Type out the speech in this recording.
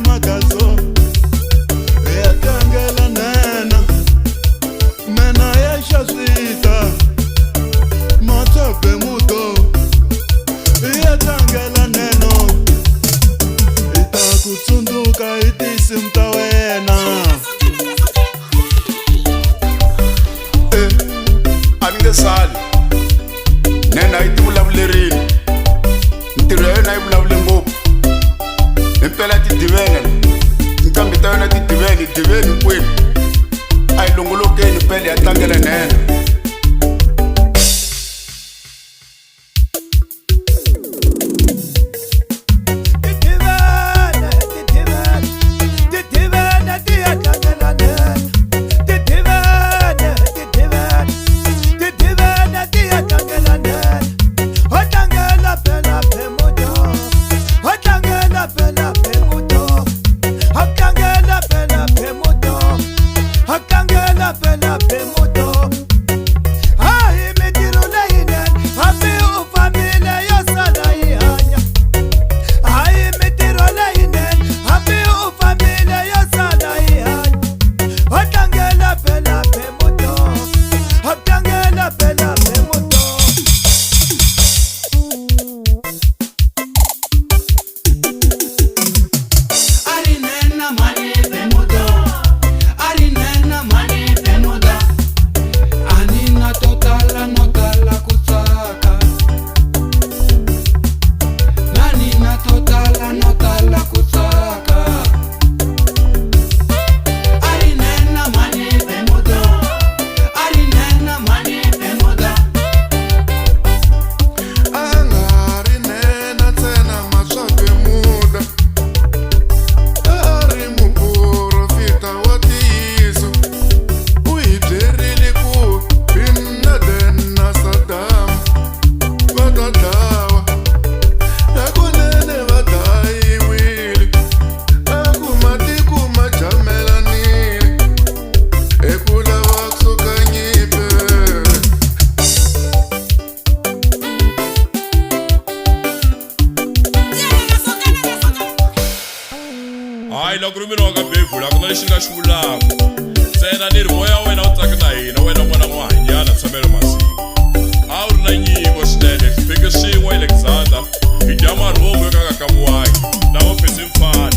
Magazo hi ya tlangela nena nena ya xaswita Matswabe muto hi ya tlangela neno hi ta ku tsundzuka hi tinsimu ta wena. E a ni nge sali nena yi ti vulavulerini ntirho ya yona yi vulavule ngopfu himpela ti divele tinqambi ta yona ti divele diveni hinkwenu a yi longolokeni pele ya tlangela nena. Titivene, titivene, titivene ti ya tlangela nena. Titivene, titivene, titivene ti ya tlangela nena. Ho tlangela phela phemuto, ho tlangela phela phemuto, ho tlangela phela phemuto, ho tlangela phela phemuto. A hi mintirho leyinene, hambi u fambile yo sala yi hanya. Hayi mintirho leyinene, hambi u fambile yo sala yi hanya. Ho tlangela phela phemuto, ho tlangela phela phemuto. Arinena mane bemudo, arinena mane bemuda, anina totala notala kutsaka, nanina totala notala kutsaka. Arinena mane bemudo, arinena mane bemuda. A nga ri nena ntsena Matswabemuda a a ri muporofita wa ntiyiso u hi byerile ku Bin Laden na Saddam va ta dlawa hakunene va dlayiwile a ku matiko ma jamelanile hi ku lava kusuka nyimpi. Hayi loko ri mina wa ka bebula a ku na lexi ni nga xi vulaka ntsena ni ri moya wa wena wu tsaka na hina wena n'wana n'wahanyana tshamelo masiku a wu ri na nyiko swinene hlupheke swin'we Alexander hi dya marhumbu yo ka nga kamiwangi na vo phesi mfana.